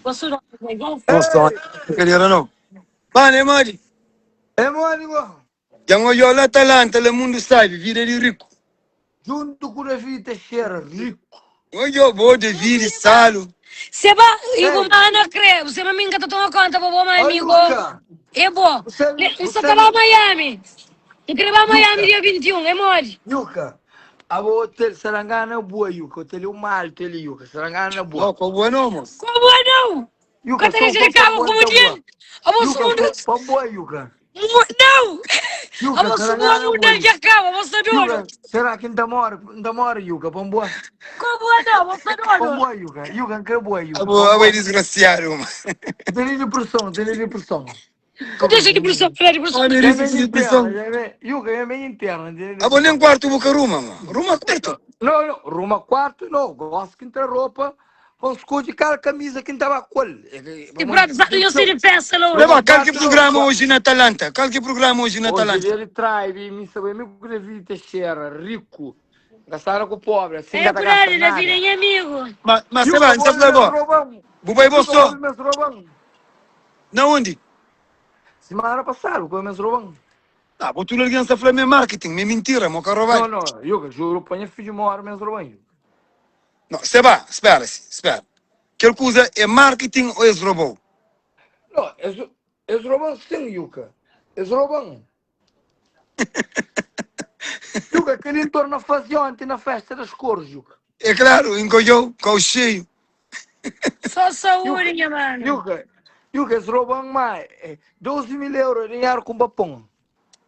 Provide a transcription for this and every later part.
Nossa, Ei! brincadeira não. Mano, é mole. É mole, go. Dja N odja-u la Atalanta, la mundu sabe, vida di riku. Juntu ku Davi Teixeira, riku. N odja-u bo, Davidi, Salu. Seba, i bu Ei! mana kre, bu seba mi nka ta toma konta pa bo, ma Oi, amigo. Yuka! É bo. Bu sabe, Le, bu N sta ta ba sabe, Miami. N kre ba Miami Yuka, dia 21, é modi? Yuka. Abo hotel Sarangana boa, Yuka. Hotel é uma alto ali, Yuka. Sarangana boa. Não, ko boa não, moço. Ko boa não! Yuka, Ka ta só dexa de pa pa kaba boa, ku tá boa. mudjer. Abo Yuka, sumundu. pa pa boa, Yuka. Não! Yuka, Abo su boa Sarangana boa, mudal Yuka. dja kaba, abo sta dodu. Yuka, será ki N ta more, N ta more, Yuka, pa boa. Ko boa não, abo sta Pa dodu. boa, Yuka. Yuka, N kre boa, Yuka. Abo, Pa abo é boa. desgraciado, mano. N tene depressão, N tene depressão. Ku dexa di pressão, fla di pressão. Homem Já rico vem de interna, depressão. já vem. Yuka, já vem interna, N tene Abo nem depressão. quarto bu ka ruma, mano. Ruma quarto. Não, não, ruma quarto não. Gosto que entra roupa, com escolhe cada camisa que estava com ele. E próprio sabe eu sei de festa lá hoje. Leba, qual que quarto não. programa Qua- hoje na Atalanta? Qual que programa hoje na Hoje Atalanta? ele tribe, me sabe, me que Davi Teixeira, rico. Gastaram com pobre, assim É que por gasta ele, Davi nada. nem amigo. Mas, mas Yuka, Seba, não vou tá mes falando, roubam. bu vai Yuka, só. vou mes roubam. Na onde? Semana passada, vou mes roubam. Ah, bo tudo alguém está falando é marketing, é mentira, mo carro Não, vai. não, Yuka, juro, põe filho de mora mes roubam. Não, Seba, espera, espera. Aquela coisa é marketing ou é robô? Não, eles, eles roubam sim, Yuka. Eles roubam. Yuka, que ele torna fazer ontem na festa das cores, Yuka. É claro, encolheu, com o cheio. Só saúde, Yuka, minha mano. Yuka, Yuka, eles roubam mais. 12 mil euros dinheiro com bapão.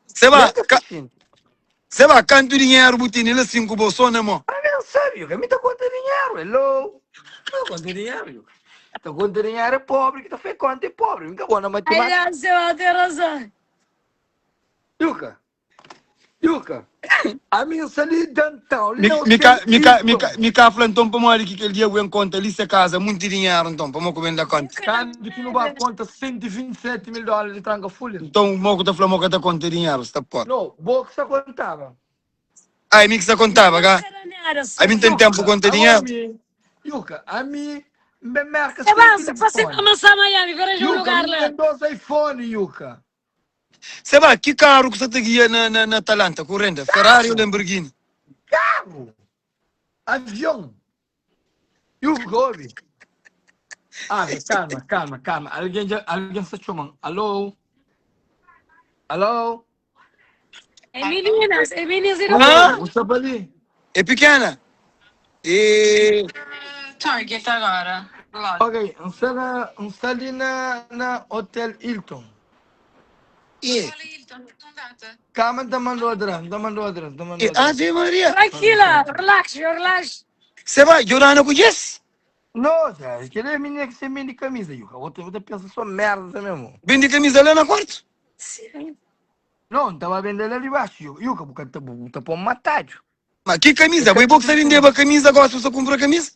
Seba, Nem que ca, assistindo. Seba, canto dinheiro botini lá cinco bolsão na mão. Ah, nem sabe, Yuka. Me tá conta dinheiro, hello. Não conta dinheiro, Yuka. Tá conta dinheiro é pobre, que tá feio conta é pobre. Nunca bom na Ai, matemática. não, seu, tem razão. Yuka, Yuka. A minha ali downtown, ali Mi, no mi, ka, hotel mi, ka, mi, ka, Hilton. mi ka fla então para mori que aquele dia eu conta ali se casa muito dinheiro então para mo que da conta. Tanto que não vai conta 127 mil dólares de tranca-folha. Então o moco tá falando mo que tá conta dinheiro, está por. Não, boa que só contava. Ai, mi que se contava, cá. A mim tem tempo Yuka, conta a dinheiro. mim, Yuka, a mim, me marca É sem bom, você telefone. amassar Miami, ver um Yuka, lugar me lá. tem dois iPhone, Yuka. Você vai, que carro que você te guia na, na, na Atalanta, com renda? Ferrari ou Carro, Lamborghini? carro, avião. Yuka, ouve. Ah, calma, calma, calma. Alguém, já, alguém está chamando. Alô? Alô? É meninas, é meninas e não Hã? Alô? Você está ali? É pequena. E... Target agora. Logo. Ok, está, na, está ali na, na Hotel Hilton. E, Olha, Hilton, não data. Calma, tá mandando atrás, tá mandando atrás, tá mandando e atrás. Ave Maria. Tranquila, relax, relax. Você vai, Jordana com Jess? Não, já, aquele é menina que você vende camisa, Yuka. Outra, outra pensa só merda mesmo. Vende camisa lá na quarto? Sim. Não, estava vendendo ali embaixo, Yuka. Yuka, porque tá, tá pôr matado. Mas que camisa? Boi bom que você vendeu a camisa, agora você compra a camisa?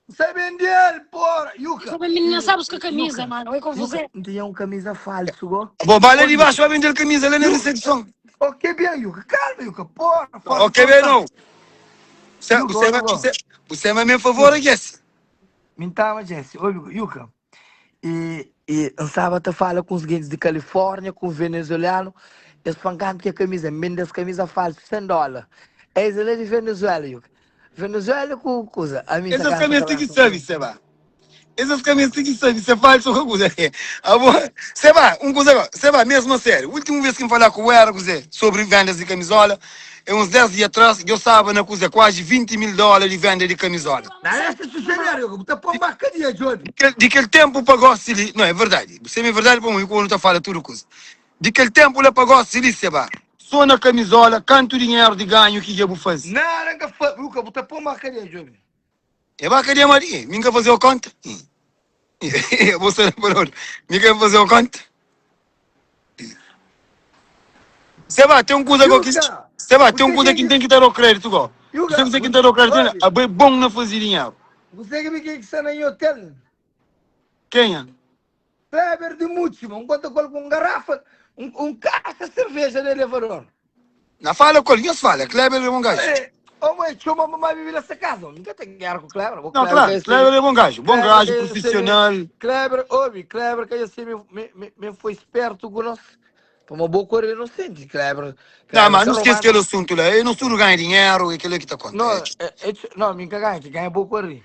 Você vendeu, porra! Yuka! Só menina sabe buscar camisa, Yuka, mano. Oi com Yuka, você. não tinha um camisa falso, go. Bom, vai lá Ô, de Yuka. baixo, vai vender camisa lá na Yuka, recepção. ok, bem, Yuka. Calma, Yuka, porra, fora Ok, bem, não. Você, Yuka, você, olha, go. você, você é meu favor, Yuka. Jess. Me tava, Jesse. Oi, Yuka. Yuka. E, e sábado fala com os guindes de Califórnia, com o venezuelano. Eles falam que a camisa, vende as camisas falsas, 100 dólares. Eles é de Venezuela, Yuka. Venezuela com coisa. A minha Essas casa camisas que sabe, Seba. Essas camisas que sabe, você faz só coisa. Seba, um coisa, Seba, mesmo a sério. Última vez que me falar com o era, coisa, sobre vendas de camisola, é uns 10 dias atrás, eu estava na coisa, quase 20 mil dólares de venda de camisola. Não, essa sujeira, Yuka. Tá pondo uma cadeia, Johnny. De aquele, de aquele tempo pagou-se ali, não é verdade, você é verdade para mim, quando tá fala tudo coisa. De aquele tempo lá pagou-se ali, Seba. Só na camisola, canto dinheiro de ganho que já vou fazer. Não, nunca foi. Yuka, tá pondo uma cadeia, Johnny. É bacaria Maria, minha fazer o conta. Eu vou ser por Minha fazer o conta. Seba, tem um coisa que Yuka! Seba, tem um Você coisa que- que tem que ter o crédito, go. Yuka, Você tem que ter o crédito, olha. é bem bom na fazer dinheiro. Você que me quer que está em hotel? Quem é? Kleber de Múltiplo, um conta com um garrafa, um, um caixa de cerveja no elevador. Na fala com ele, fala, Kleber é um gajo. É. Ô mãe, txoma mamá bibi na se casa. Mi ka ten guerra ku Kleber. Bo Não, Kleber ka claro, é Kleber semi. é bom gajo, bom Kleber gajo, ka é semi. profissional. Kleber, obi, Kleber ka é semi. Me, me, me foi esperto ku nós. Pa ma bo correr inocente, Kleber. Não, Kleber mas ka não esquece roubado. aquele assunto lá. Eu não sou ganho dinheiro, é aquilo que tá conta. Não, É, é, é, não, mi ka ganha, que ganha bo correr.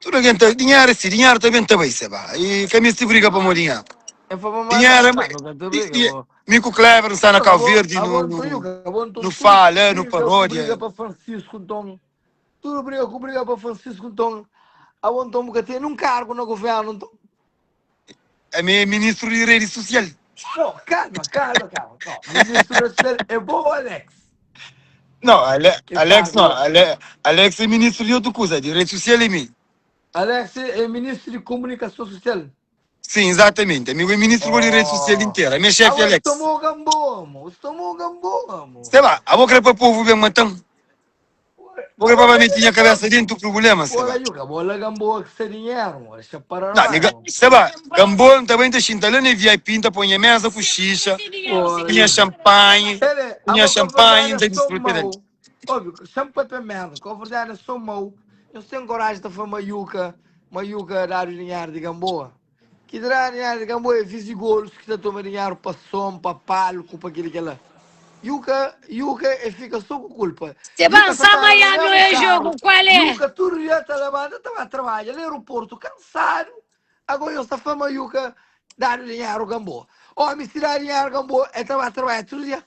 tudo alguém tá, dinheiro é assim, dinheiro também tá bem, seba. E que me se briga para o dinheiro. É fa mamá Dinheiro não, é. não, não ka E, briga, e, bo. mi com o Kleber não está na Não, Cabo abo, Verde, abo no, então, no, abo então no tudo fala, no briga ku briga paródia. pa Francisco, então. Tudo briga ku briga pa Francisco, então. Abo então bu ka ten num cargo na governo, então. É meu ministro de rede social. Não, calma, calma, calma. Não, ministro da social é bom, Alex. Não, Ale, Que Alex não, cargo? Ale, Alex é ministro de outra coisa, de rede social é mim. Alex é ministro de comunicação social. Sim, exatamente. Amigo é ministro de rede social Oh. inteira. É meu chefe Abo Alex. tomou gamboa, mo. Tomou gamboa, mo. Sei lá, a boca para o povo bem matão. Vou Abo para meter minha cabeça dentro do problema, sei Bola lá. yuca, bola gamboa que se dinheiro, mo. Deixa para Não, lá, nigga, mo. sei lá, Gamboa também tá xintalando em VIP, tá põe a mesa com xixa, Bola punha yuca. champanhe, Ele, punha abo champanhe, cabo-verdiano tá é só desfruta dele. mau. Óbvio, champanhe é merda. Cabo-verdiano é só mau. Eu tenho coragem de fazer maiuca, maiuca dar o dinheiro de Gamboa. Que dirá dinheiro de Gamboa é visigolos que tá tomando dinheiro para som, para palco, para aquilo que lá. Yuca, Yuca e fica só com culpa. Se Yuca avançar só tá no Miami mesmo é carro. jogo, qual é? Yuca tudo dia tá levando, tá a trabalhar no aeroporto, cansado. Agora eu só fama Yuca dar dinheiro Gamboa. Homem, se dá dinheiro Gamboa, é trabalhar, trabalhar tudo dia.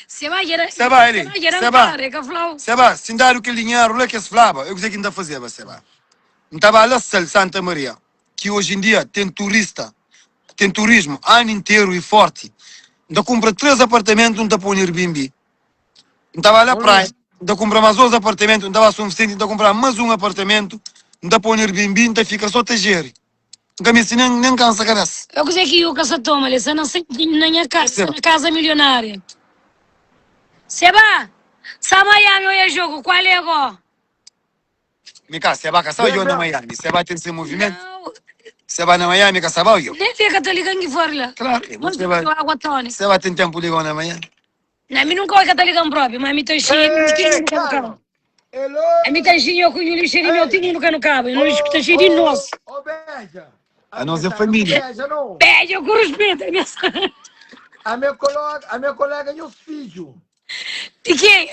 Se vai gerar, Seba, se ele, vai gerar um Seba, cara, que falou. Seba, se dar aquele dinheiro lá que se falava, eu sei que não tá fazendo, Seba. Não estava lá Sal Santa Maria, que hoje em dia tem turista, tem turismo ano inteiro e forte. Ainda compra três apartamentos, não tá põe Airbnb. Não estava lá praia, ainda compra mais dois apartamentos, não estava São Vicente, ainda comprar mais um apartamento, não tá põe Airbnb, não fica só te Nunca me nem, nem cansa a cabeça. Eu gostei que o casa toma, ali, você não sei na minha casa, na casa milionária. Seba, sa Miami hoje é jogo, qual é agora? Mica, Seba, que sabe Bem, eu na bem. Miami. Seba tem esse movimento. Não, Seba na Miami, que sabe eu. nem fica tá ligando que fora lá. Claro, Vamos Seba, pedir água tônica. Seba tem tempo ligado na Miami. Não, mim nunca vai estar ligando próprio, mas me tá cheio, me Ei, nunca no calma. cabo. Hello. A mim tá cheio, eu com o Yuli cheio, meu Ei. tinho nunca no cabo. Eu não escuto Ô, cheio de nós. ô, ô, Beja. A A minha nossa tá na família. Beja, não. Pede, eu com respeito, a minha. A minha colega e os filhos. De quem?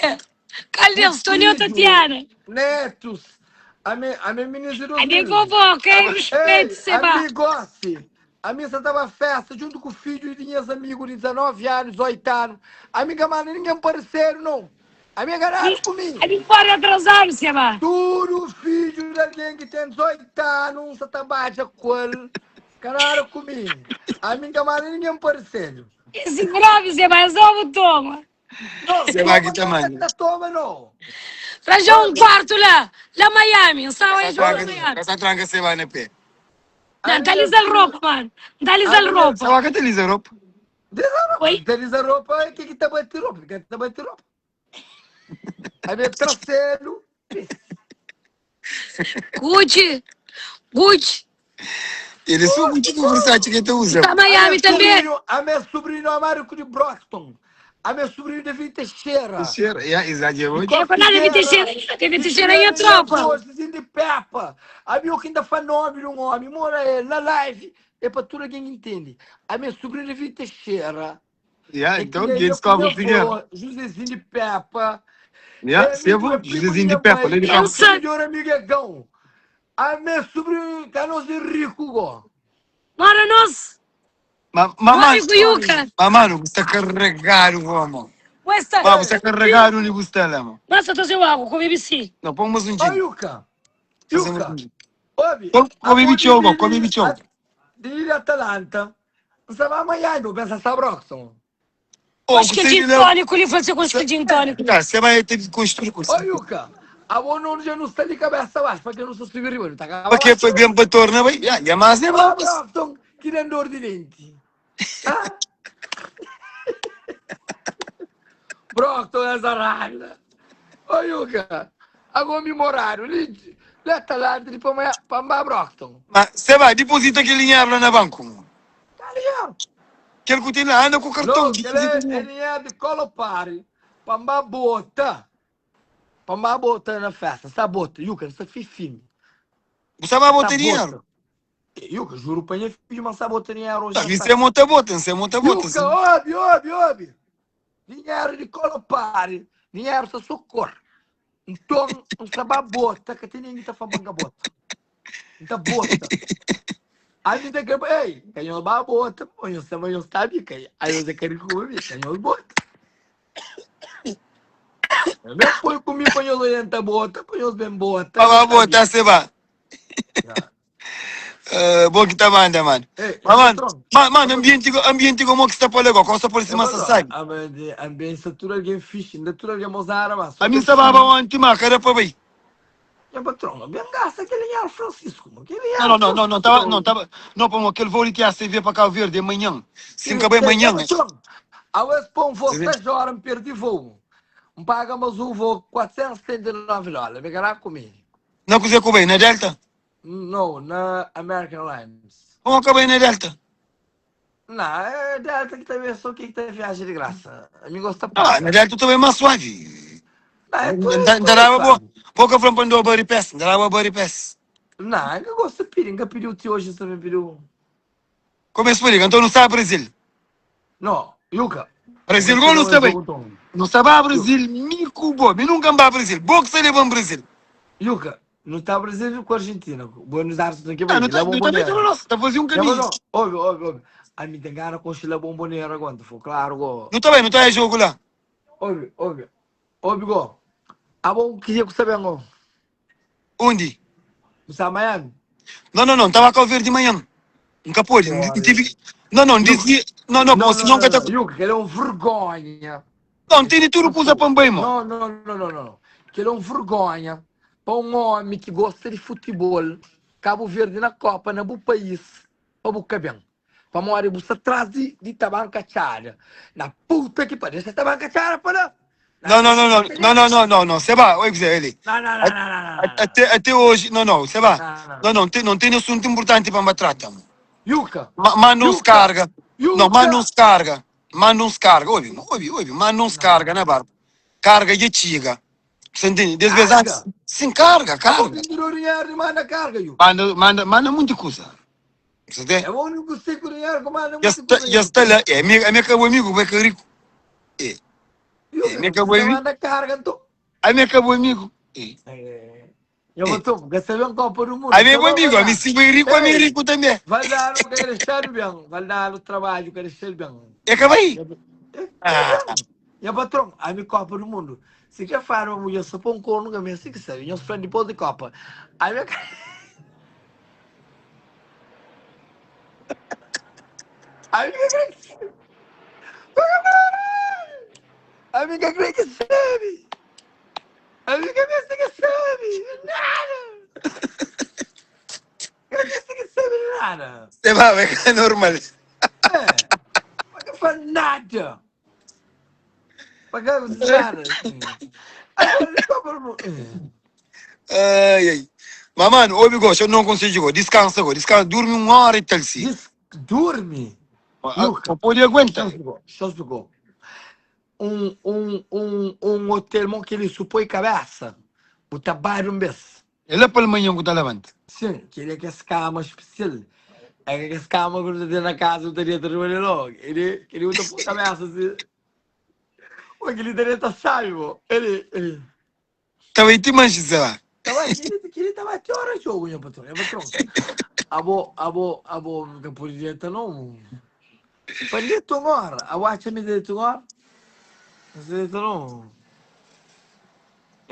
Caldeus, Os Tony ou filhos. Tatiana? Netos. A minha menina de A minha 2000. vovó, ok? Respeito, Ei, Seba. a minha goste. A minha estava festa junto com o filho de minhas amigos de 19 anos, 18 anos. A minha mano, ninguém pareceram, não. A minha garagem comigo. A mim pode atrasar, Seba. Tudo filho de alguém que tem 18 anos, se trabalha com ele. Caralho comigo. A minha mano, ninguém pareceram. Esse grave, Seba, é só o toma. Não, Seba toma que tá não, mano. tá toma não. Arranjou um quarto lá, lá Miami, sabe? Essa Jogo lá tranca, Miami. essa tranca Seba na pé. A Não, tá minha lisa filha, roupa, mano. Tá a lisa minha roupa. Seba que tá lisa roupa. Desarropa, Oi? desarropa, que que tá batendo roupa? Que tá batendo roupa? A minha traseiro. Gucci, Gucci. Ele só muito com Versace que tu usa. Tá A Miami minha também. sobrinho, a minha sobrinho Amário de Brockton. A minha sobrinho David Teixeira. Cheira, yeah, exagero. De É para nada de Figueira. Teixeira, David Teixeira é a tropa. De Peppa. A minha que ainda faz nome de um homem. Mora ele na live. É para tudo quem entende. A minha sobrinha David Teixeira. Yeah, É então, que quem é descobre o meu Figueira. avô, Josézinho de Peppa. Yeah, É Sebo, amigo, é primo Josézinho de de minha Peppa, mãe. lá de Eu Cabo. sei. Melhor amigo é Gão. A minha sobrinha, Carlos Henrique, go. Mora nós. Ma, ma, Mora mano, com Yuca. ma, mano, você tá carregado, vamos. Westa. Ma, você tá carregado onde você tá lá, mano. Mas eu tô água com BBC. Não, põe mais um Ô, gin. Yuca. Fazer mais Yuca. um gin. Obi, Come bicho, come bicho. De Ilha Atalanta. Você vai amanhã, não pensa essa Brockton. Oh, Acho que você gin não. tônico, ele falou com gin tônico. Cara, você vai ter que construir com Ô, Yuca. A boa não já não está de cabeça baixa, porque não sou subir riba, não tá Porque foi bem para torna, vai. Yeah, e a mais é Ô, bom. Brockton, que dá dor de dente. Ah? Brockton, essa raiva. Ô, Yuca. Agora me moraram ali, lá Atalanta, de para Brockton. Mas você vai deposita aquele dinheiro lá na banco. mano. Tá ligado? Aquele que tem lá anda com o cartão. Não, ele deposita é, dinheiro. ele é de Colopari, Pamba Bota. Pa ma bota na festa, sa bota, Yuka, nsa fi firme. Bu sa ba Sa bota dinheru? bota. Yuka, juro pa nha fidju ma nsa bota dinheru hoje Tá, na mi se festa. mota bota, nse mota bota, Yuka, sim. obi, obi, obi. Dinheru di kolopari, dinheru sa so kor. Nton, nsa ba bota, ka ten ningen ki ta fla ma nka bota. Nta bota. Ami nta kre, ei, ka nhos ba bota, pa nhos sa ma nhos ta mi, ka nhos é ka riku pa mi, ka nhos bota. Nhos ben poi ku mi pa nhos oia nta bota, pa nhos ben bota, Pa ba nhos ta mi. bota, se ba. Ya. Eh, bo ki ta manda, mano. Ei, Ma, nha mano, patron, ma, mano, nha ambiente, ambiente como que está por lá, como está por nha cima, patron, sabe? ambiente, ambiente sta tudo alguém fixe, ainda tudo alguém mozara, mas A só mim kel estava xingo. ontem, mas cara para bem. Nha patron, ben gasta kel dinheru Francisco, mo, kel Não, dinheru não, não, não, não tava, não Francisco. tava, não, para aquele voo de TACV para Cabo Verde amanhã. Se Sim, acabar tem, nha amanhã, é. patron, awes pa un voo Você vê? 6 hora, N perdi voo. N paga mas un voo 479 dólar, ben gara ku mi. Não cozer com bem, na Delta? No, na American Airlines. Como acabei na Delta? Não, é Delta que também só que tá viaja de graça. A mim gosta Ah, na paga. Delta também é mais suave. Não, é tudo, Não tudo dava boa. suave. Pouca flam para o body pass, não dava body pass. Não, eu gosto de pedir, nunca pediu te hoje, também pediu. Como é que explica? Então não está Brasil. Não, Yuka, Brasil nunca gol chega não mais está bem. jogo então. Não está bem Yuka, Brasil, mico bo. Mi nunca vai Brasil. Bo que se leva Brasil. Yuka, não está Brasil com a Argentina. Buenos Aires tem que Ah, não vai, está lá não tá bem Bombonera. nosso, está fazendo um Já caminho. não, ouve, ouve, ouve. A mim tem gana com la Bombonera agora, foi claro, go. Não está bem, não está jogo lá. Ouve, ouve, ouve, go. A bom que ia saber, go. Onde? Você Miami? Não, não, não, estava a Cabo Verde de manhã. Nunca pôde. Olha. Tive... Não, não, Yuka, disse. Não, não, não, pô, não, senão não, que tá. não. Yuka, que ele é um vergonha. Não, tem de tudo coisa para bem, mano. Não, não, não, não, não. Que ele é um vergonha para um homem que gosta de futebol, Cabo Verde na Copa, na bu país, para bu cabelo. Para morar você atrás de, de tabanca tchara. Na puta que pariu, essa tabanca tchara para Não, não, não, não, não, não, não, não, não. Seba, oi, Zé, ele. Não, não, não, não, não, não, Até, até hoje, não, não, Seba. não, não. Não, não, tem, não tem assunto importante para me tratar. mano. Yuka, Ma, manda uns Yuka, carga. Não, manda Yuka. uns carga. Manda uns carga. Ouve, ouve, ouve. Manda uns Não. carga na barba. Carga e chiga. Você entende? Desde vezes antes. Carga. Sim, carga, A carga. boca de dinheiro manda carga, Yuka. Manda, manda, manda muita coisa. Você entende? É o único que dinheiro que manda Já muita está, coisa, já Yuka. está lá. É, minha, é minha acabou amigo, vai que rico. É, é, Yuka, minha não acabou precisa amigo. mandar carga, então. A minha acabou amigo. É, É. Eu é. vou tomar, porque você vê um copo do mundo, A minha então é amigo, a vai minha dar. se vai rico, a minha Ei, rico também. vai dar o que deixar bem, vai dar o trabalho que deixar bem. É que vai. É Ah, bem. E o patrão, a minha Copa do Mundo. Se quer falar uma mulher só põe um corno na minha, se que sabe, nós falamos depois de Copa. A minha. A minha A minha crê que sabe. A minha cabeça que sabe. Nada. Cabeça que sabe nada. você vai, vai que é normal. É. Mas não faz nada. Mas não faz nada. Agora, Copa do Mundo. Ai, ai. Mas, mano, ouve, gosto, eu não consigo. Descansa, go. Descansa, dorme uma hora e tal, sim. Diz, dorme. Yuka. Não pode aguentar. Só explicou. Um, um, um, um hotel bom que ele supõe cabeça. O trabalho um vez. Ele é para manhã que tá levanta. Sim, queria que esse cama especial. É que esse cama que eu tinha na casa, eu teria trabalhado logo. Ele queria outra pôr cabeça assim. O aquele teria tá sábio. Ele. ele Também te mancha, sei lá. Tava, queria, queria tava que hora jogo, meu patrão, meu patrão. Abo, abo, abo, nunca podia estar não. Palito agora, a watch me de agora. Não não.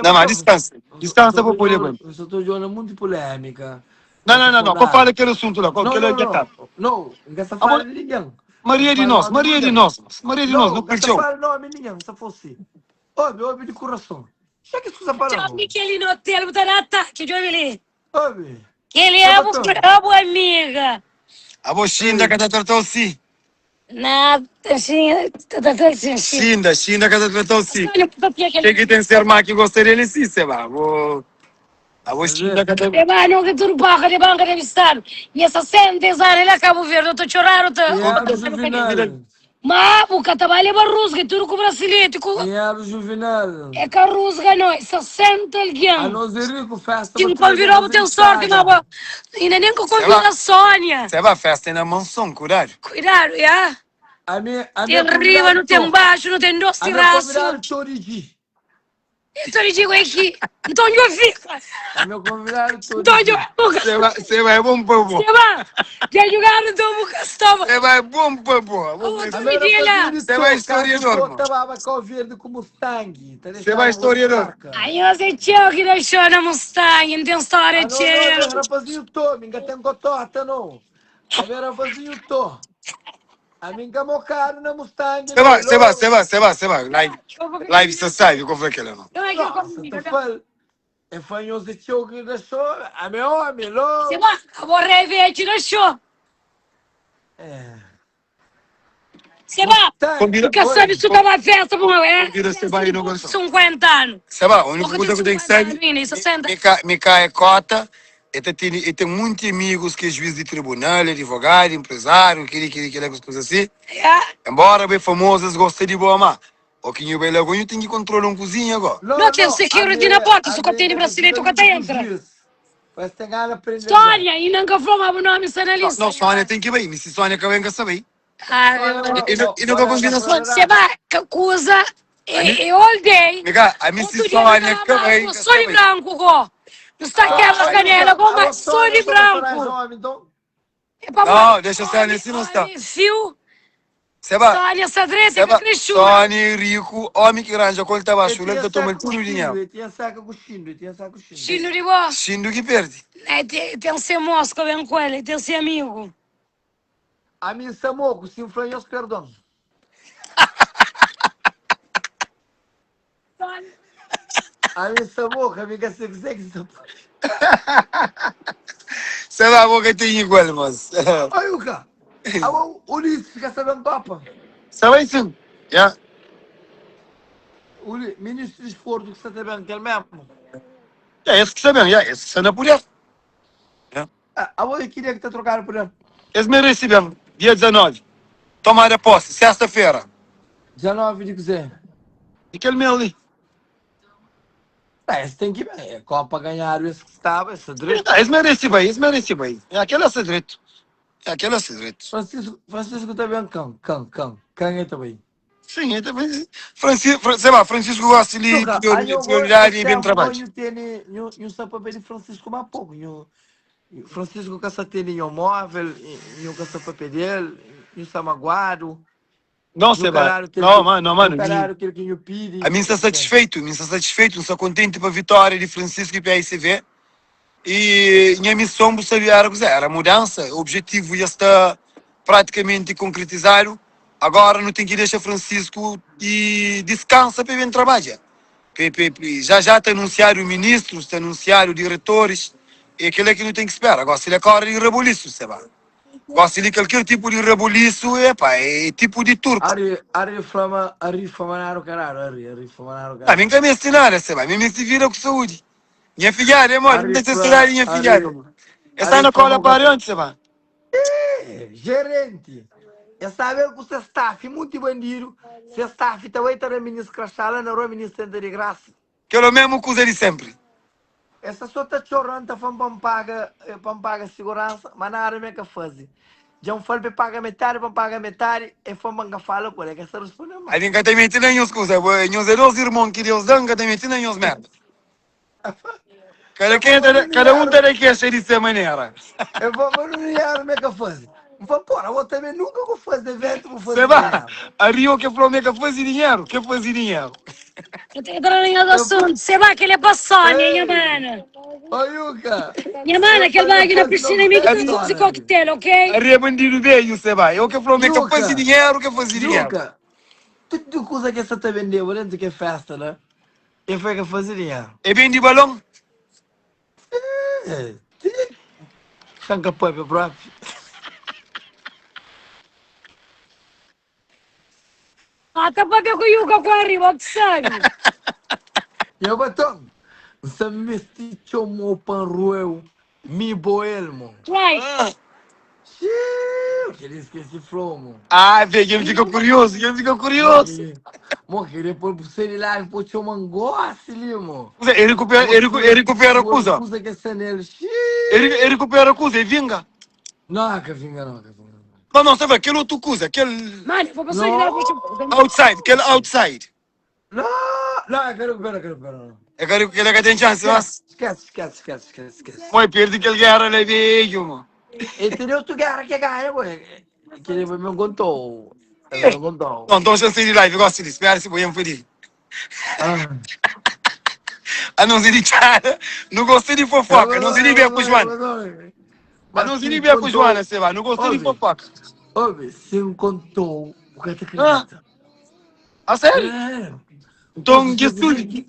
Não, mas descansa. Descansa para poder aguentar. Eu só estou jogando muito polêmica. Não, não, não, não. Qual fala aquele assunto lá? Qual Não, aquele não, que tá? não. Não, não está falando de ninguém. Maria de nós, Maria de nós, Maria de nós, Não, no não está colchão. falando nome de ninguém, só fosse. Ouve, ouve de coração. Já que escuta falando. Tchau, que ele no hotel, botar ataque, de ele. Ouve. Que ele é o amiga. A boxinda que tá tratou sim. Na, assim, tá tá assim. Xinda, xinda que tá tratou sim. Olha, porque Quem aquele que tem ser má que gostaria ele sim, sei lá. Vou. A boxinda que tá. É, mano, que tudo barra de banca de estado. E essa sente, ele acabou verde, eu tô chorando, tô. Yeah, Juvenal. Ma bu ka ta ba leba rusga, é tudu ku brasileti ku. Dinheru juvinal. É ka rusga no, é 60 algen. Anos é riku, festa Ki pa N traze konvidau bu nos ten sorti ma entrada. bo inda nen ka Seba, konvida Sónia. seba, festa é na manson, kudadu. Kuidadu, ya. Ami, ami é Ten riba, konvidadu nu ten to. baxu, nu ten dos Ami é tirasu. konvidadu to di dji. Então eu digo aqui, então eu fico. Ami é konvidadu to di Então eu dji. fico. Seba, seba é bom pa bo. Seba, dja jugadu então bu ka staba. Seba é bom pa bo. Bom Outro Ami é dia lá. rapazinho di Seba é to, kantu historiador, to mo. ta baba Kau Verdi ku Mustang, ta Seba é dexaba bo historiador. marka. Ai, nhos é txeu ki deixou na Mustang, N ten stória Anos, txeu. ami é rapazinho to, mi nka ten kotota no. Ami é rapazinho to. Ami nka mokadu na Mustang no. Seba, seba, Lo. seba, seba, seba. Live, live sa sabe ko fla kela no. Nossa, ta fal. É fã nhos é txeu ki da show. Ami é homi, lo. Seba, abo revete da show. É. Seba, Mustang, Convida, nka sabe oi. su ta ba festa pa uma é convida festa seba di inauguração. 50 anu. Seba, a única Boka coisa ten que tem que 50 saber, anu inda, e 60. mi ka, mi ka é cota, e ta tene, e tem muitos amigos que é juiz de tribunal, advogado, empresário, kili, kili, kili, coisas assim. Ya. Embora bem famoso, eles gostam de boa má. O que nhu bai lá, nhu tem que controlar um cozinha agora. Não, No ten não, security ami, na porta, su ka ami tene nka ta brasilete fika ka ta djuntu ku entra. juiz. Pa es ten gana prende já. Sónia, inda nka fla ma bu nomi sta na Não, lista. não, Sónia tem que ir. Se Sónia que vem, que sabe. Ah, Sónia, meu. bo, E, bo, e não bo ka na combina fla Sónia. Sê verdade. ba, ka kuza A mim, é, é all day. amiga, a mim Outro se dia nu Sónia ta que ba vem, rua que só di sabe. branku go. Nu sta Ah, kebra ah, kanela Yuka, go, abo mas só Sónia di sta pa branku. arranja homem, então? É pamodi Não, deixa Sónia omi, assim não está. omi fiu, Seba, Sónia sta dreta, é ka Seba, kre xura. Sónia rico, homem que ranja quando tá Ele baixo, ele tinha tá tomando saca com tudo o chindo, dinheiro. ele tinha saca com chindo, ele tinha saca com chindo. Xinu di bo. Chindo que perde. É, tem, tem ser moço que vem com ele, tem ser amigo. A mim samoco, se infla nhos perdão. Sónia. A mim samoco, a mim que se quiser que se Seba, a boca tem igual, mas. Oi, Yuka. O Ulisses fica sabendo papa. Sabe sim? Yeah. O ministro de desporto que está sabendo que ele mesmo. É esse que sabem, yeah, esse que está na poder. Yeah. Ah, a eu queria que tá trocado por ele. Esse merece bem, dia 19. Tomada posse, sexta-feira. 19 de quiser. E aquele meu ali. Ah, esse tem que bem. É Copa ganhar esse que estava, esse é direito. Ah, esse merece bem, esse merece bem. É aquele esse direito. É aquele esse direito. Francisco, Francisco também cão, cão, cão. Cão é também. Sim, é também. Francisco, sei lá, Francisco gosta de Yuka, aí eu vou, prioridade esse e bem tempo trabalho. eu tenho, eu eu só papel de Francisco mas pouco. Eu, Francisco que só tem nenhum móvel, eu que só papel dele, eu só magoado. Não, Eu Seba. caralho, aquele Não, que, mano, não, eu mano. caralho, aquele que eu pedi. A mim está satisfeito, a mim está satisfeito, estou contente com a vitória de Francisco e PSV. E minha missão sabia era, era a mudança, o objetivo já está praticamente concretizado. Agora não tem que deixar Francisco e descansa para vir trabalhar. Já já está anunciado o ministro, está anunciado diretores, e aquilo é que não tem que esperar. Agora se ele corre de rebuliço, você vai. Gosta de qualquer tipo de rebuliço, epá, é tipo de turco. Ari, Ari flama, Ari fama caralho, Ari, Ari fama Ah, mim que me ensinar, você vai. Me se vira com saúde. Minha filha, é mole, não Ari tem fla, necessidade, minha filha. Ari, Está Ari na cola fama para onde, você vai? gerente. É saber que o seu staff, muito bandido, seu staff também está na ministra crachá na rua ministra de graça. Que é o mesmo coisa de sempre. Essa só tá chorando, tá falando para pagar, para pagar segurança, mas na área me que faz. Já um falo para pagar metade, para pagar metade, e foi manga fala com ele, que essa responde mais. Aí ninguém tem metido em uns coisas, uns é dois irmãos que Deus dá, nunca tem metido em uns merda. Cada, quem, cada um tem que achar dessa maneira. Eu vou mas não era me que faz. Vou porra, eu também nunca vou fazer evento, vou fazer Você vai, dinheiro. a Rio que falou que faz dinheiro, que faz dinheiro. Eu tenho entrando em outro assunto. Você vai que ele é pra Sônia, minha mana. Ô, Yuka. Minha mana, aquele Eu vai aqui na faço piscina e me que não tem esse coquetel, ok? A Rio é bandido bem, você vai. Eu que falou que faz Yuka. dinheiro, que faz dinheiro. Yuka, tudo coisa que essa tá vendendo, dentro que é festa, né? E foi que fazer dinheiro. É bem de balão? É. Sanka próprio próprio. Ah, tá pra ver com o Yuka com a Riba, que sabe? Meu batom, você me chamou panrueu, mi boelmo. Vai. Ah. Xiii, kel-li skese fla-u, mo. Ah, vê, dja N fika kuriozu, dja N fika Mo, kuriozu. kel-li, mo, kel-li poi bu sai di live pô txoma-m gosi li, mo. Kuza, e rekupera, Mo e reku, e ki, rekupera mo kuza. kuza ki sta nel. E, re- e Xiii. rekupera kuza, e vinga. Não, ka vinga não, ka vinga não. Não, não, sabe, aquele outro kuza, aquele Mano, eu vou passar de lá Não, outside, aquele outside. não, não, eu quero recupera, quero recupera não. É que ele que tem chance, mas. Esquece, esquece, esquece, esquece, esquece. Moi, perde aquele guerra lá, velho, mano. Ele tem outro guerra que ganha, pô. Que ele me contou. Ele me contou. Não, então chance de live, eu gosto disso. Espera se vou pedir. Ah. A não ser de cara, não gosto de fofoca, não se de ver com Joana. A não se de ver com Joana, você vai, não gosto de fofoca. Ouve, se me contou, o que te acredita? A sério? É. Então, Gesud.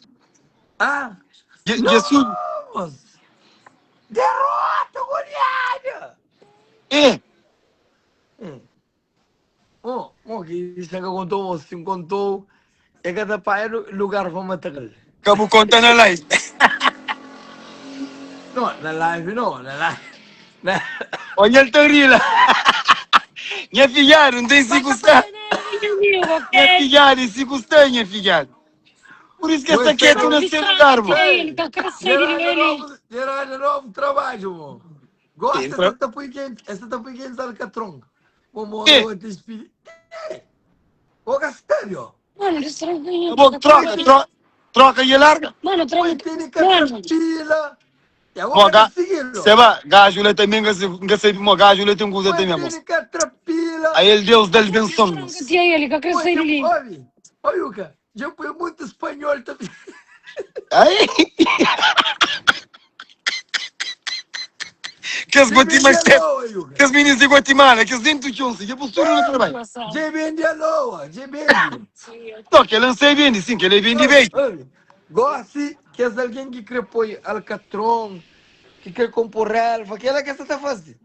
Ah? Gesud. Nossa. Derrota, goleada! É. É. Oh, oh, que isso que contou, se me contou, é cada pai lugar vamos matar ele. Acabou conta na live. Não, na live não, na live. Na... Olha ele tá rindo. Minha filha, não tem se custar. Minha filha, se custar, minha filha. Por isso que essa quieto nesse lugar, mano. Ele tá crescendo ele. Era novo trabalho, mano. Gosta dessa tapuiguente, essa tapuiguente alcatron. Como eu te despedi. Ô, Castelho. Mano, eles Tá bom, troca, troca, troca e larga. Mano, troca. Mano. Bom, ga, seba, gajo lá também, que se mo gajo lá tem coisa também, moço. Aí ele Deus dá-lhe benção, moço. Ele que cresceu ali. Olha, olha, Yuka, já foi muito espanhol também. Ai. Que as Guatemala, que as meninas de Guatemala, que as dentro de um, que postura no trabalho. Já vende a loa, já vende. Não, que ele não sei vende, sim, que ele vende bem. Goste que é alguém que quer pôr alcatron, que quer compor relva, que ela que está fazendo.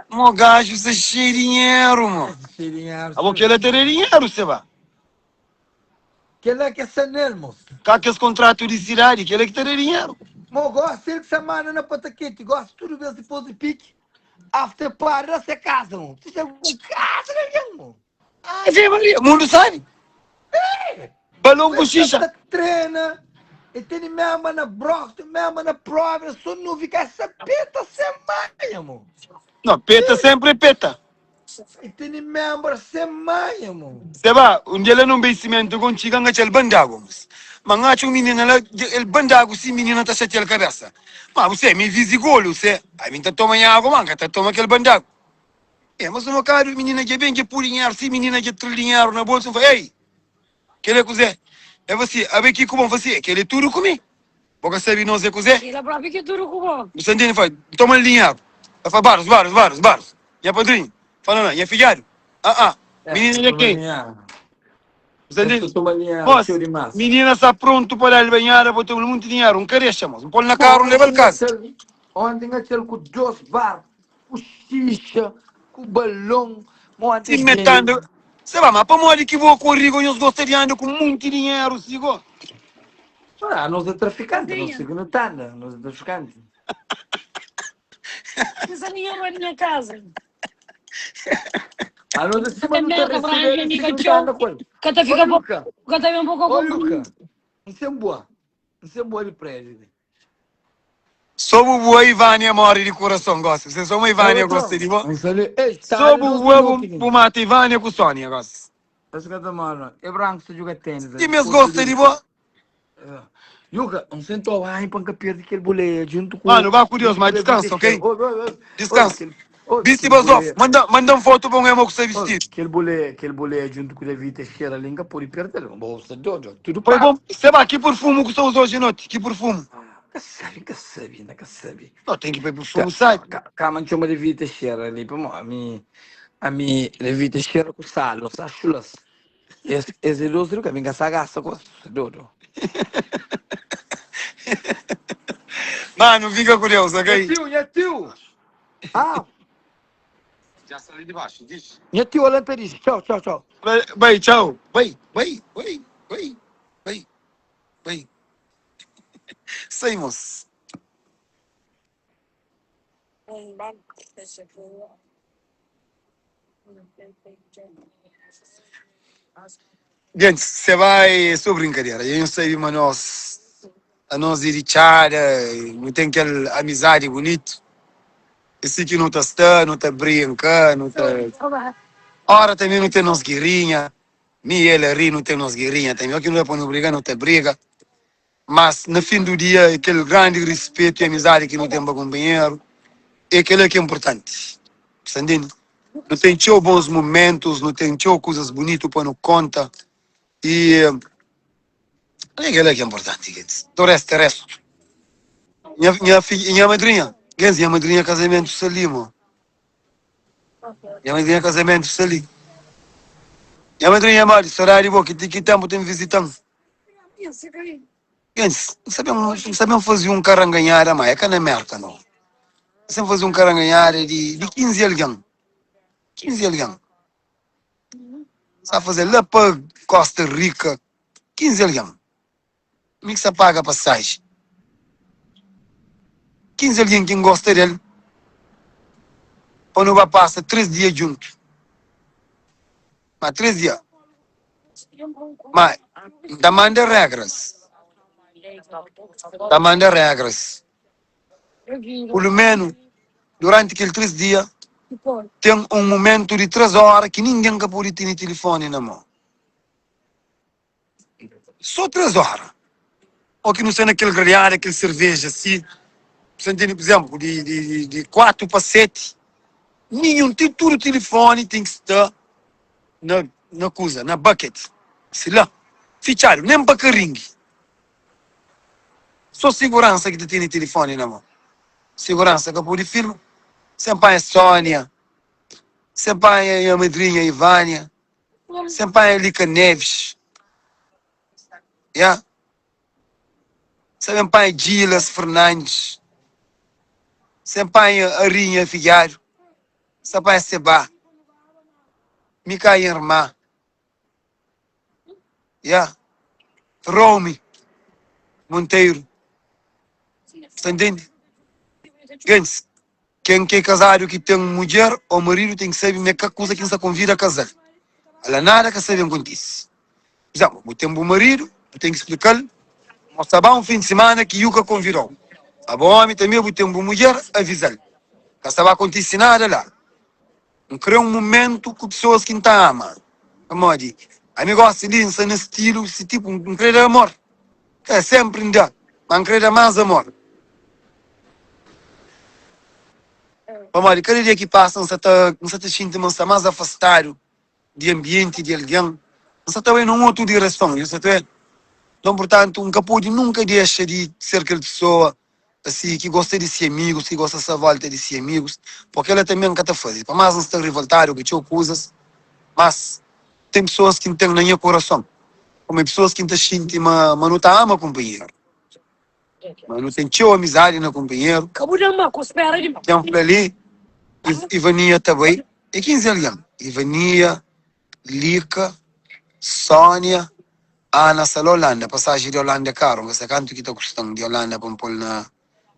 Mo gajo, você cheio de dinheiro, mo. Cheio de dinheiro. A boca ela tem dinheiro, você vai. Que ela que é sanel, moço. Cá que esse contrato de cidade, que ela que tem dinheiro. Mo gosto ele que se manda na pataquete, gosto tudo bem depois de pique. After party, lá se casa, mo. Você chega com casa, né, mo? Ah, vem, Maria, mundo sabe. É. Balão com xixa. Treina. E tem mesmo na broca, mesmo na prova, só não fica essa peta sem manha, mo. Não, peta sempre é peta. E tem membro sem manha, mo. Seba, um dia lá num basement com chica nga chel bandago. Mas nga um menino lá, ele bandago se menina tá chateando a cabeça. Mas você me visigolo, você, aí me tá tomando água, man, tá toma aquele bandago. É, mas uma cara, menina que bem que por dinheiro, se menina que traz dinheiro na bolsa, fala, ei, que ele é cozer. É você, a ver que como você, que ele é tudo comigo. Boca sabe não sei cozer. Ele é próprio que tudo com bom. Você entende? Fala, toma dinheiro. Ela fala, baros, baros, baros, baros. E padrinho, fala, não, e filhado. Ah, ah, menina de quem? Você entende? Moça, menina está pronto para ele banhar, botou muito dinheiro, um carecha, moço. Um põe na carro, leva ele casa. Ontem aquele com dois bar, com xixa, com balão, Se metendo. Sei lá, mas para modo que vou com o Rigo, eles gostam de andar com muito dinheiro, sigo. Ah, nós é traficante, nós sigo no tanda, nós é traficante. Mas a minha mãe na minha casa. Ah, nós acima não tá recebendo, sigo no tanda com ele. Canta fica bom. Canta bem um pouco Ô, Luca, não é boa. Não é boa de prédio. Só o boa Ivânia morre de coração, gosta. Você só uma Ivânia gosta de boa. Só o boa bu mata Ivânia com Sônia, gosta. É branco se joga tênis. E mesmo gosta de boa? Yuka, não sentou aí para que perde aquele boleia junto com. Mano, vá com Deus, mas descansa, ok? Descansa. Viste Bazoff, manda, manda uma foto para um irmão que você vestir. Aquele boleia junto com o David Teixeira, linga, por perder, bolsa, dodo, tudo Foi bom. Você vai, que perfume que você usou hoje à noite? Que perfume? Que sabe, que sabe, que sabe. Não, tem que ver perfume, sabe? Calma, chama David Teixeira ali, para a mim, a mim, David Teixeira com sal, não sabe chulas. Esse, esse doce do caminho, essa gasta com dodo. Mano, fica com Deus, ok? Nha tio, nha tio. Ah. Já sali de baixo, diz. Nha tio, olha para diz. Tchau, tchau, tchau. Bem, tchau. Bem, bem, bem, bem, bem, bem. Saímos. Gentis, se bai é so brinkadera. Dja nhos sabe ma nos, anos é di txada, nu ten kel amizadi bunitu. É si ki nu ta sta, nu ta brinka, nu ta. Ora tanbe nu ten nos girinha, mi i el Ari nu ten nos girinha tanbe. Óki nu da pa nu briga, nu ta briga. Mas na fin du dia é kel grandi rispetu i amizadi ki nu ten pa kunpanheru, é kel-la ki é inportanti. Sta ntende? Nu ten txeu bons mumentus, nu ten txeu kuzas bunitu pa nu konta i é kel-la ki é inportanti, gentis. Do restu é restu. Nha, nha fidja, nha madrinha, gentis, nha madrinha kazamentu sta li, mo. Nha madrinha kazamentu sta li. Nha madrinha modi, sodadi di bo, ki ti ki tempu ten vizitan. Gentis, N sa ben, N sa ben faze un karanganhada, ma é ka na Merka, nau. N sa ben faze un karanganhada di, di 15 algen. 15 algen. N sa faze la pa Costa Rica, 15 algen. Mi ki sa paga pasaji. 15 algen ki N gosta del, pa nu ba pasa 3 dia djuntu. Ma 3 dia. Ma N ta manda regras. N ta manda regras. Pulu menu, duranti kel 3 dia, ten un mumentu di 3 ora ki ningen ka pode tene tilifoni na mo. Só 3 óra. Ó ki nu sta na kel gralhada, kel serveja si, bu sta ntende? Pur izénplu, di, di, di 4 pa 7, ninhun, ti tudu tilifoni ten ki sta na, na kuza, na bucket, si la, fitxadu, nen pa ka ringi. Só siguransa ki ta tene tilifoni na mon. Siguransa ka pode filma, sen panha Sónia, sen panha nha madrinha Ivânia. Sen panha Lika Neves Ya Sen ben panha Gilas Fernandes Sen panha Arinha Figueado Sen panha Seba Mika Irma Ya Romy Monteiro Sta ntende? Gentis Ken ki é kazadu ki ten mudjer ô maridu ten ki sabe ma é ka kuza ki N sta konvida kazal. Ala nada ka sabe kontise. Pur izénplu, bu ten bu maridu, bu ten ki splika-l ma bu sta ba un fin di simana ki Yuka konvida-u. Abo ómi tanbê bu ten bu mudjer, aviza-l. Ka sta ba kontise nada la. N krê un mumentu ku pesoas ki N ta ama. Pamodi ami gósi li N sta na stilu si tipu N krê da amor. Ka sénpri N da, má N krê da más amor. Pamodi kada dia ki pasa N sta ta N sta ta xinti ma N sta más afastadu di anbienti, di algen. N sta ta bai na un otu direson. N sta ta bai. Nton, purtantu, N ka pode nunka dexa di ser kel pesoa asi ki gosta di se amigus, ki gosta sta volta di se amigus, po kela tanbe N ka ta faze. Pa más N sta rivoltadu ku txeu kuzas, mas ten pesoas ki N ten na nha kurason, kome pesoas ki N ta xinti ma ma nu ta ama kunpanheru, ma nu ten txeu amizadi na kunpanheru. Ka bu da ma ku spera di. Dja N fla li, Ivania ta bai, é 15 algen, Ivania, Lika, Sónia, Ana sta la Holanda, pasaji di Holanda é karu, N ka sa kantu ki ta kusta-m di Holanda pa N pô-l na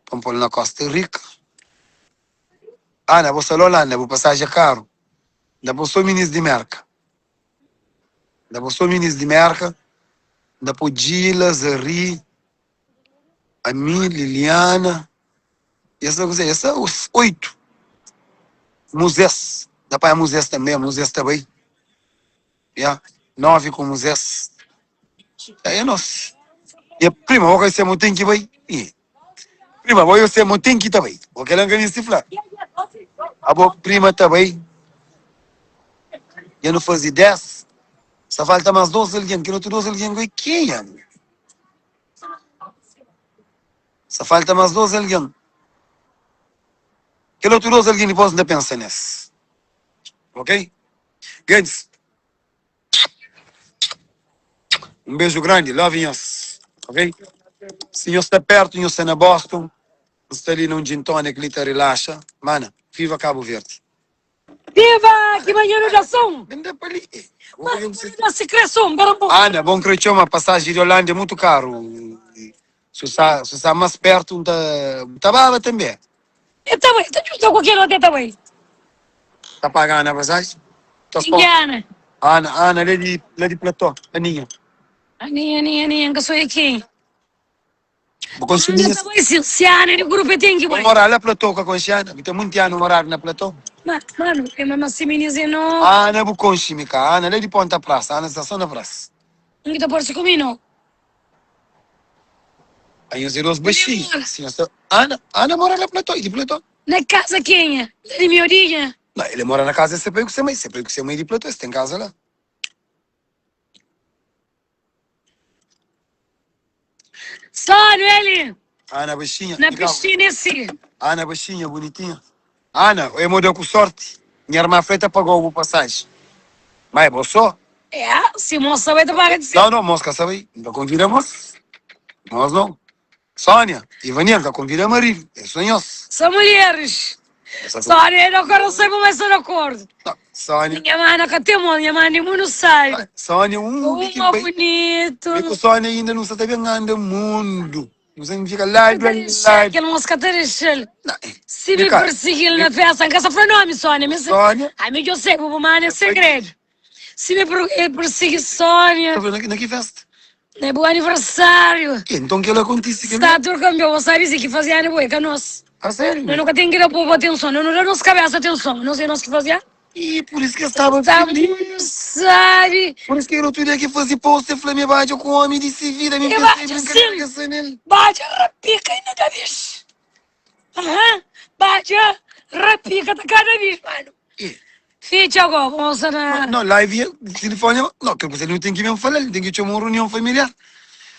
pa N pô-l na Costa Rica. Ana, bo sta la Holanda, bu pasaji é karu. N ta pô sô minis di Merka. N ta pô sô minis di Merka, N ta pô Djila, Zari, Ami, Liliana, es sta kuzê? Es sta 8. Muzés, N ta panha Muzés tanbê, Muzés ta bai. Ya, 9 ku Muzés. É nos. Nha prima, bo ka se mo ten ki bai. Ih. Prima, bo yo se mo ten ki ta bai. Bo kela nka misti fla. Abo prima ta bai. Dja nu faze 10. Sa falta mas 2 algen. Kel otu 2 algen goi kenha? Sa falta mas 2 algen. Kel otu 2 algen dipos N ta pensa nes. Ok? Gentis, un beju grandi, love nhos, ok? Si nhos sta pertu, nhos sta na Boston, N sta li na un gin tonic li ta rilaxa. Mana, viva Cabo Verde! Viva! Ki manha nu da son! Ben da pa li. Eh, Mas nu da si kre son, bara un poku. Ana, bon kre txoma, pasaji di Holanda é mutu karu. Su sta, su sta mas pertu, N ta, bu ta baba tanbe. E ta bai, ta djusta ku kel otu e ta bai. Ta paga Ana pasaji? Ta Quem que é Ana? Ana, Ana, lá di, lá di Plató, Aninha. Aninha, Aninha, Aninha, nka sou é quem? Bu konxe Ana Aninha? ta bai sim, se Ana é di grupo é ten ki Bu bai. mora lá Plató, ka konxe Ana? Bu ten munti anu moradu na Plató. Ma, mano, é ma si minis é no. Ana bu konxe mi ka? Ana lá di Ponta Praça, Ana sta só na praça. Un ki ta parse ku mi no. Anhos é dos Onde baixinhos. mora? Si nhos ta Ana, Ana mora na Plató, e di Plató. Na casa kenha? La di Miodinha? Não, ele mora na casa de se pai ku se mãe. Se pai ku se mãe di Plató, es ten casa lá. Só ele Ana baixinha, na e calma. piscina é si. Ana baixinha, bonitinha. Ana, é moda ku sorte. Minha irmã Freta pagou o passagem. Mas é bom só. É, se moça vai te pagar de Não, não, moça, sabe? Não convida moça. Nós não. Sônia, Ivaniel, tá convida marido. É só nós. São mulheres. Sônia, eu não sei como vai ser de acordo. Não, Sônia. Minha mana que tem minha mana é muito sábia. Sônia, um que Uma bem. bonito. E com Sônia ainda não está bem anda mundo. Não sei fica lá, Tá lá, deixando, lá. Aquele moço que tá deixando. Não, Se me Mica, perseguir na festa, em casa foi nome, Sônia. Mas, Sônia. Amigo, eu sei, o mano é segredo. Se me per- perseguir Sônia, Tá vendo na que festa? é bom aniversário. E então que ela acontece que Está tudo campeão, você sabe que fazia ano boi, que nós. A sério? Nós nunca tem que dar pouco atenção, nós não dá nossa cabeça atenção, não sei nós que fazia. E por isso que eu estava Tá feliz. muito sabe. Por isso que eu outro dia que fazia post, eu falei, me bate com o homem de se vida, me E pensei bate brincadeira sim. que essa nele. Bate, rapica ainda da vez. Aham, bate, rapica tá cada vez, mano. E, Ficha agora, moça na. não, live, telefone, não, que você não tem que mesmo falar, ele tem que chamar uma reunião familiar.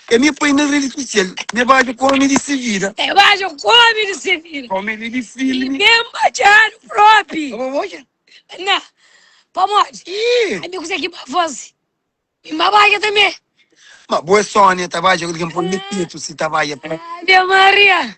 É me põe na rede social, me bate com o homem de se vida. É, bate, come de se vira. Homem de E filme. mesmo bateando próprio. Tá bom, olha. Não, pode. E, Amigo, você aqui pra fazer. E babaca também. mas boa Sônia, tá baixa, que põe no peito, se tá baixa. Ave Maria.